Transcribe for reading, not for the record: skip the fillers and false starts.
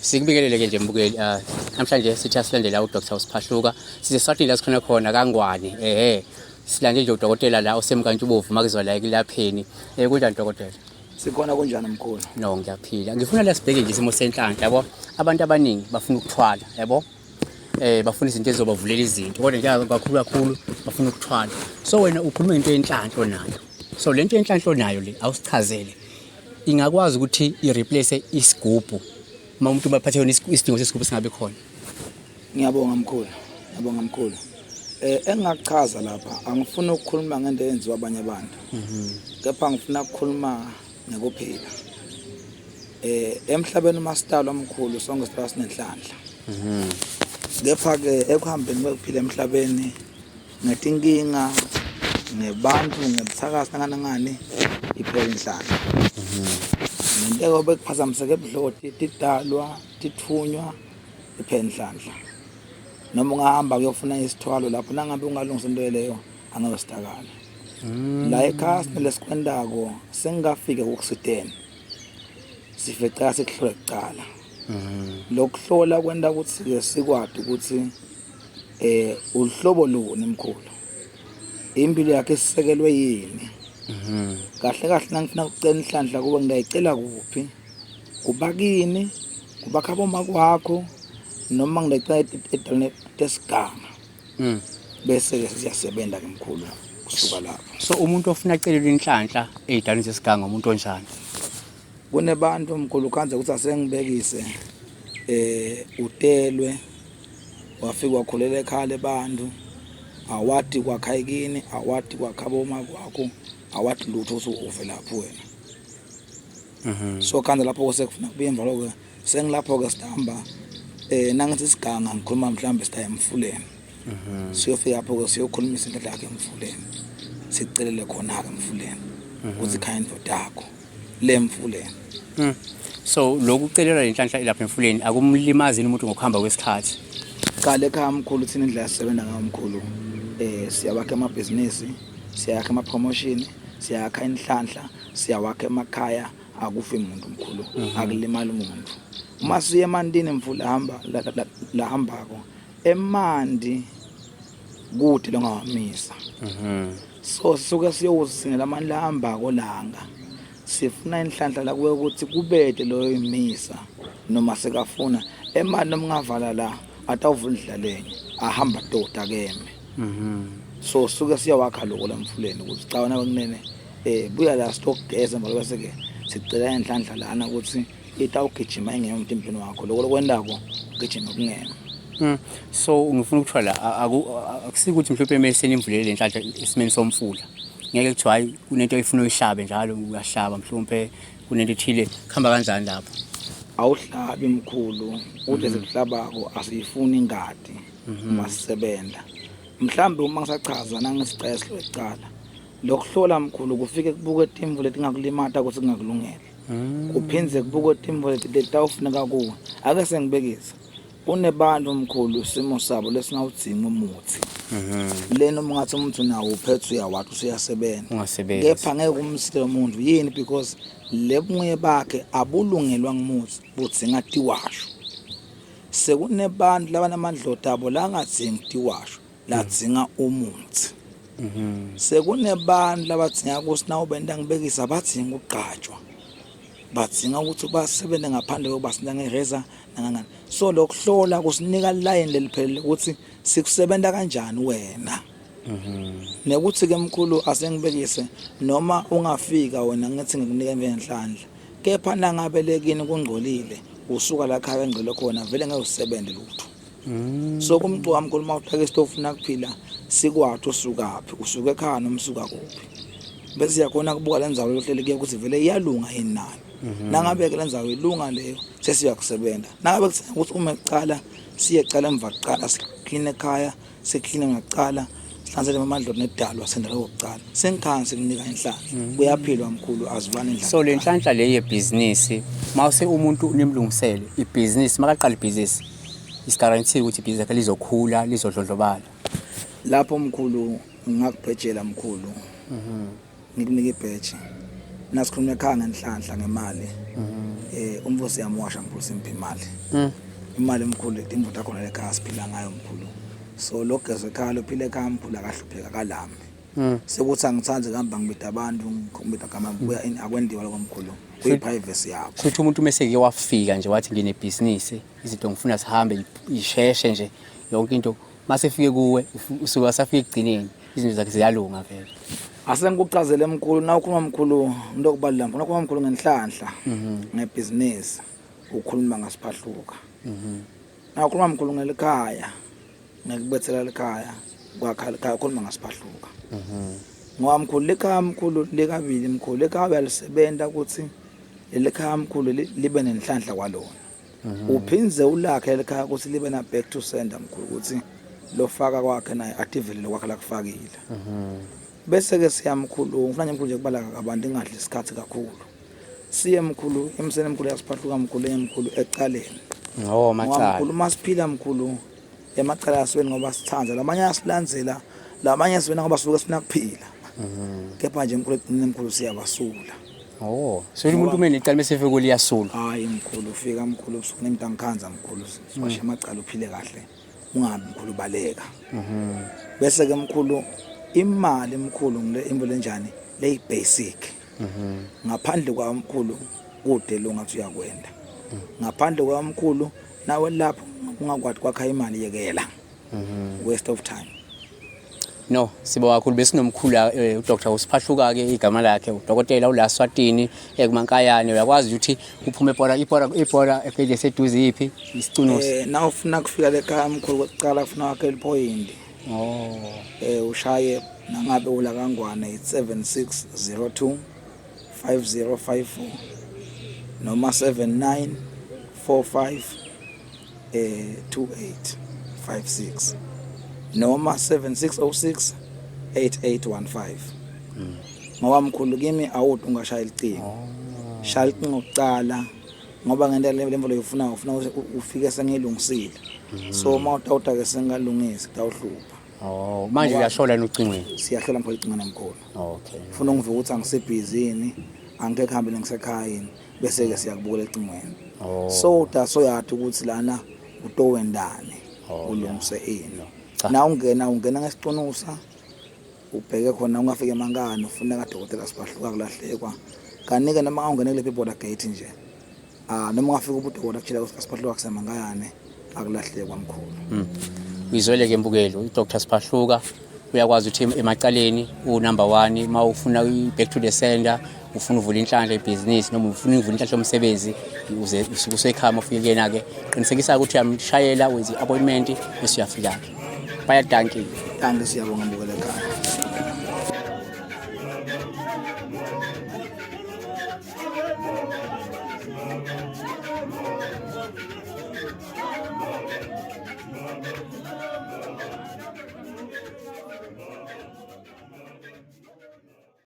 Sikubingelele ke nje mbukeli uh, namhlanje sithi asilandela uDr Siphahluka size Swatini la sikhona khona kaNgwane ehe silande nje udokotela la osemkantshubovu makizwa la ekulapheni eh kunjani dokotela Sikhona kunjani mkhulu? No ngiyaphila. Ngifuna la sibheke nje isimo senhlanhla yabo. Abantu abaningi bafuna ukuthwala yabo. Eh bafuna izinto ezizobavulela izinto kodwa nje kakhulu kakhulu bafuna ukuthwala. So wena ukhuluma into yenhlanhla onayo. So lento yenhlanhla onayo le awusichazele. Ingakwazi ukuthi i-replace isigubhu uma umuntu baphathe yona isidingo sesigubhu singabe khona. Ngiyabonga mkhulu. Ngiyabonga mkhulu. Eh engingakuchaza lapha angifuni ukukhuluma ngento eyenziwa abanye abantu. Mhm. Kepha ngifuna ukukhuluma ngekuphila. Eh emhlabeni umasitalo omkhulu sonke siba sinenhlanhla. Mhm. Kepha ke ekuhambeni kwekuphila emhlabeni ngetinkinga ngebantu ngebuthakathi nanganangani iphela inhlanhla. Mhm. Nenteko bekuphazamiseke ebudloti tidalwa tithunywa iphela inhlanhla. Noma ungahamba kuyofuna isithwalo lapho nangabe ungalungisa into leyo angeke usitakale. Mm. La ekhaya sinelesikwentako sengikafike kukusiteni. Sifecala sikuhlole kucala. Mm. Lokuhlola kwenta ukuthi ke sikwati ukuthi eh uhlobo luni mkhulu. Impilo yakhe isisekelwe yini? Mhm. Kahle kahle nangifuna ukucela inhlanhla kuba ngiyayicela kuphi? Kubakini, kubakhabo makwakho noma ngiyayicela edaleni tesiganga. Mm. Bese ke siyasebenza ke mkhulu kusuka lapho. So umuntu ofuna acelelwe inhlanhla ey'dalweni zesiganga umuntu onjani? Kunebantu mkhulu khanze ukuthi asengibekise eh utelwe wafika wakhulela ekhaya lebantu awadi kwakha kini awadi kwakha boma kwakho awadi lutho ukuthi uvelaphi wena. Mhm. So khanze lapho sekufuna kubuye emva lokho sengilapho ke sihamba eh nangithi isiganga ngikhuluma mhlawumbe sitaya emfuleni. Mhm. Siyofika lapho ke siyokhulumisa inhlanhla yakhe emfuleni. Sicelele khona ke emfuleni mhm. ukuthi khaya indoda yakho le mfuleni. Mm. So lokhu kucelelwa lenhlanhla ilapha emfuleni akumlimazi umuntu ngokuhamba kwesikhathi. Qala ekhaya mkhulu thina indlela sisebenza ngayo mkhulu eh siyawakha amabhizinisi, siyakha ama promotion, siyakha inhlanhla, siyawakha emakhaya akufi muntu mkhulu mhm. akulimali umuntu uma siye emantini mfula hamba lahambako emanti kude longawamisa mhm. so sisuke siyowuzingela amanti lahambako langa sifuna inhlanhla la kuwe ukuthi kubede loyo imisa noma sekafuna emali noma ungavala la atawuvula indlela lenye ahamba tota keme mhm. so suke siyawakha lokho la mfuleni ukuthi cha wena kunene eh buya la sitokugeza ngoba bese ke sicela inhlanhla lana ukuthi itawugijima ingeke emtimbeni wakho lokho lokwendako gijima kungena Mm. So ngifuna ukuthola la akusikuthi mhlawumbe emele senimvulele le nhlanhla esimeni somfula. Ngeke kuthiwa hayi kunento oyifuna uyihlabe njalo uyahlaba mhlawumbe kunento ethile kuhamba kanjani lapho? Awuhlabi mkhulu uthi sikuhlabako asiyifuni ingadi uma sisebenza. Mhlambe uma ngisachaza nangisicela sihlole kucala. Lokuhlola mkhulu kufike kubuke timvu letingakulimata ukuthi kungakulungela. Mm. Kuphindze kubuke timvu letitawufuneka kuwe. Ake sengibekise. Kunebantu mkhulu isimo sabo lesingawudzingi umuthi. Mhm. Lena uma ungathi umuthi unawo uphethe uyawathi usuyasebenza. Ungasebenzi. Kepha ngeke umsile umuntu yini because lebunye bakhe abulungelwa ngumuthi budzinga tiwasho. Sekunebantu labanamandlota abo langadzingi tiwasho ladzinga umuthi. Mhm. Sekunebantu labadzinga ukuthi nawubenta ngibekisa abadzingi ukugqatshwa. Badzinga ukuthi basebenze ngaphandle kokuba sina ngereza nangangani. So lokuhlola kusinika line leliphelele ukuthi sikusebenta kanjani wena. Mhm. Nekuthi ke mkhulu asengibekise noma ungafika wena ngithi ngikunika inhlanhla. Kepha nangabe lekini kungcolile usuka la khaya engcole khona vele ngeke usebenze lutho. Mm. So kumcoka mkhulu uma uthaka isitofu nakuphila sikwathi usukaphi usuka ekhaya noma usuka kuphi. Bese siyakhona kubuka le ndzawo lohleli kuyo ukuthi vele iyalunga yini nayo. Mhm. Nangabe ke le ndzawo ilunga leyo sesiyakusebenza. Nangabe kuthenga ukuthi uma kucala siye kucala emva kucala sikline ekhaya sikline ngakucala sihlanzele amadloti nedalwa sendala kokucala sengikhanga sikunika inhlanhla mm. kuyaphilwa mkhulu azibani inhlanhla so le nhlanhla le yebhizinisi mawuse umuntu nimlungisele ibhizinisi makaqala ibhizinisi is guarantee ukuthi ibhizinisi lakhe lizokhula lizodlondlobala lapho mkhulu. Ngingakubhejela mkhulu. Ngikunika ibheji. Nasikhuluma ekhaya ngenhlanhla ngemali. Umfo siyamwasha mkhulu simphe imali. Imali mkhulu imbuto khona lekhaya siphila ngayo mkhulu. So lo geza ekhaya lophila ekhaya mkhulu akahlupheka kalambi. Sekuthi angithandi kuhamba ngibida abantu ngibida gama ngibuya ini akwendiwa lokho mkhulu. Kuyi-privacy yakho. Futhi umuntu mese ke wafika nje wathi nginebhizinisi izinto ngifuna sihambe isheshe nje yonke into mase fike kuwe usuke wasafika ekugcineni izinto zakhe ziyalunga vele. Ase ngikuchazele mkhulu na ukhuluma mkhulu into okubalula mkhulu ukhuluma mkhulu ngenhlanhla ngebhizinisi ukhuluma ngasiphahluka. Na ukhuluma mkhulu ngelikhaya ngekubethela likhaya kwakha likhaya ukhuluma ngasiphahluka. Ngoba mkhulu likhaya mkhulu likabili mkhulu likhaya uyalisebenta ukuthi leli khaya mkhulu libe nenhlanhla kwalona. Uphindze ulakhe likhaya ukuthi libe na back to sender mkhulu ukuthi lofaka kwakhe naye ativelele kwakhe lakufakile. Bese ke siyamkhulu ngifuna nje mkhulu nje kubala kabantu ingadli isikhathi kakhulu. Siye mkhulu emseni mkhulu yasiphahluka mkhulu enye mkhulu ecaleni. Oh macala. Mkhulu masiphila mkhulu emacala asweni ngoba sithanda lamanye asilandzela lamanye sibena ngoba suke sifuna kuphila. Kepha nje mkhulu ekugcineni mkhulu siyabasula. Oh, so umuntu uma necala mase efike kuliyasula. Hayi mkhulu ufika mkhulu usuku nemntankhanza mkhulu siwashe amacala uphile kahle ungahambi mkhulu baleka. Bese ke mkhulu imali mkhulu ngile imvo lenjani leyi basic. Ngaphandle kwamkhulu kude lo ngathi uyakwenda. Ngaphandle kwamkhulu nawe lapho ungakwati kwakha imali yekela. Waste of time. No, sibonga kakhulu besinomkhulu uDr uSiphahluka ke igama lakhe udokotela uLaswatini ekumankayane uyakwazi ukuthi uphume ebhola ibhola ibhola ebheke seduze iphi isicunusi. Na ufuna kufika lekhaya mkhulu kokuqala ufuna wakhe lipoint. Oh. Ushaye nangabe ula kaNgwane it's 7602 5054 noma 7945 2856 noma 7606 8815. Ngoba mkhulu kimi awuthi ungashaya icingo. Shaya icingo kuqala ngoba ngento le mvelo uyifuna ufuna ukuthi ufike sengilungisile. So uma utawuta ke sengalungisi kutawuhlupha. Oh, manje uyashola nocingweni. Siyahlola mkhulu icingweni mkhulu. Okay. Ufuna ungivuka ukuthi angisebhizini angeke hambe ngisekhaya yini bese ke siyakubukela ecingweni. Oh. So da soyathi ukuthi lana utowendani Oh, ulungise ini. Cha. Na ungena ngesicunusa ubheke khona ungafika emankani ufuna kadokotela Siphahluka kulahlekwa. Kanike noma ungena kulephi border gate nje. Ah noma ungafika ubudokotela kutshela ukuthi Siphahluka kuseMankayane akulahlekwa mkhulu. Uyizwele ke mbukelo uDr Siphahluka uyakwazi ukuthi emacaleni u number 1 uma ufuna i back to the sender ufuna uvula inhlanhla ibhizinisi noma ufuna uvula inhlanhla yomsebenzi uze usuke usekhaya uma ufike kuyena ke qinisekisa ukuthi uyamshayela wenza i-appointment bese uyafika ke bayadanki. Danki siyabonga mbukelo ekhaya.